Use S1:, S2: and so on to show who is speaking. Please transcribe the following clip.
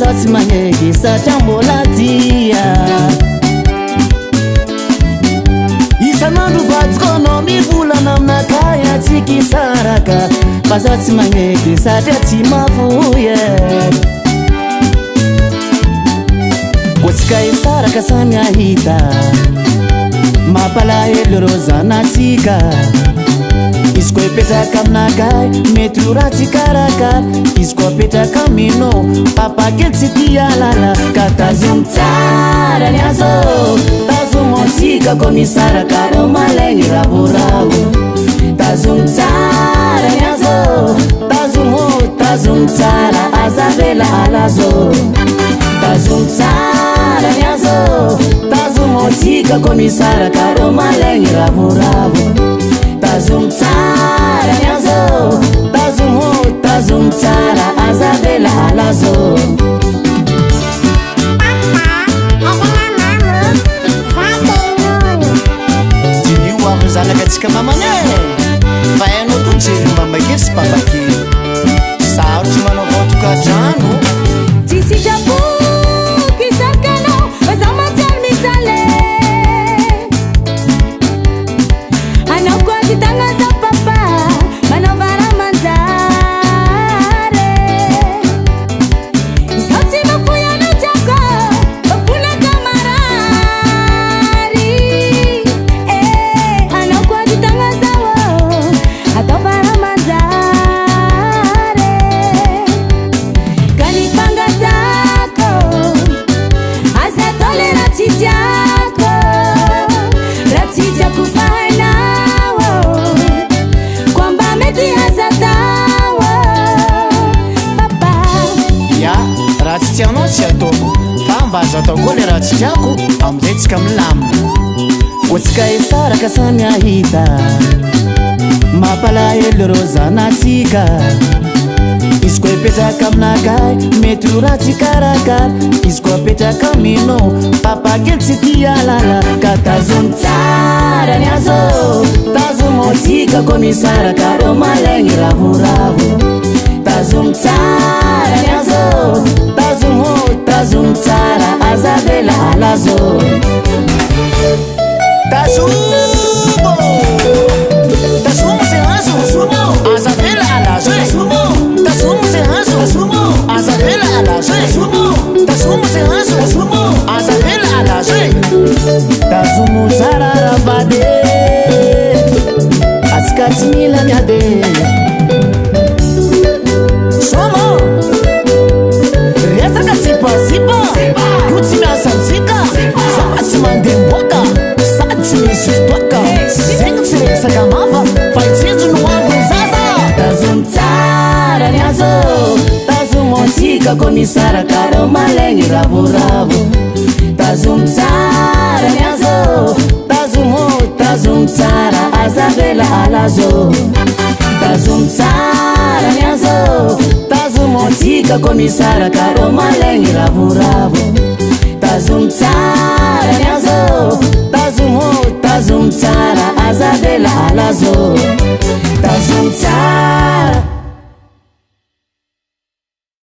S1: za tsy magneky satria mbola tia. Isan'andro vadiko anao mivolana aminakahy atsika hisaraka fa za tsy magneky satria tsy mahafoy e. Koa tsika hisaraka samy ahita mampalahelo ireo zanatsika. Izy koa hipetraka aminakahy mety ho ratsy karakara. Izy koa apetraka aminao papa kely tsy tia lala. Ka tazomy tsara ny azo, tazomo antsika koa misaraka reo malaigny ravoravo. Tazomy tsara ny azo, tazomo, tazomy tsara aza avela halazo. Tazomy tsara ny azo, tazomo antsika koa misaraka reo malaigny ravoravo. Tazomy tsara ny azo, tazomo, tazomy tsara aza avela halazo.
S2: Diniho avy ny zanaka antsika mamany e! Fa hainao to jery mamakely sy babakely. Sarotry manao vao tokantrano.
S3: Tsy sitrapoko hisakanao fa zaho mahatsiaro mijaly. Anao koa ty tagna zao papa manaova raha manjary. Izaho tsy mahafoy anao tiako fa volaka marary. Eh, anao koa ty tagna zao ataova raha manjary. Ka ny fangatako aza atao le raha tsy tiako, raha tsy tiako fa hainao koa mba mety aza atao papa.
S2: Ya, raha tsy tianao tsy ataoko, fa mba aza atao koa le raha tsy tiako, amizay tsika milamina.
S1: Koa tsika hisaraka samy ahita mampalahelo ireo zanatsika. Izy koa hipetraka aminakahy mety ho ratsy karakara. Izy koa apetraka aminao papa kely tsy tia lala. Ka tazomy tsara ny azo, tazomo antsika koa misaraka reo malaigny ravoravo. Tazomy tsara ny azo, tazomo, tazomy tsara aza avela halazo.
S2: Tazomo, tazomo zay azo, aza avela halazo e. Tazomo zay azo, aza avela halazo e. Tazomo zay azo, aza avela halazo e.
S1: Tazomo tsara ravady e, atsika tsy mila miady e.
S2: Somo, resaka sipasipa, io tsy miasa antsika, za fa tsy mandeha miboaka, sady tsy misy fitoaka. Zegny tsy resaka mava, fa hitsinjo no avy zaza.
S1: Tazomy tsara ny azo, tazomo antsika koa misaraka reo malaigny ravoravo. Tazomy tsara ny azo, tazomo, tazomy tsara aza avela halazo. Tazomy tsara ny azo, tazomo antsika koa misaraka reo malaigny ravoravo. Tazomy tsara ny azo, tazomo, tazomy tsara aza avela halazo. Tazomy tsara.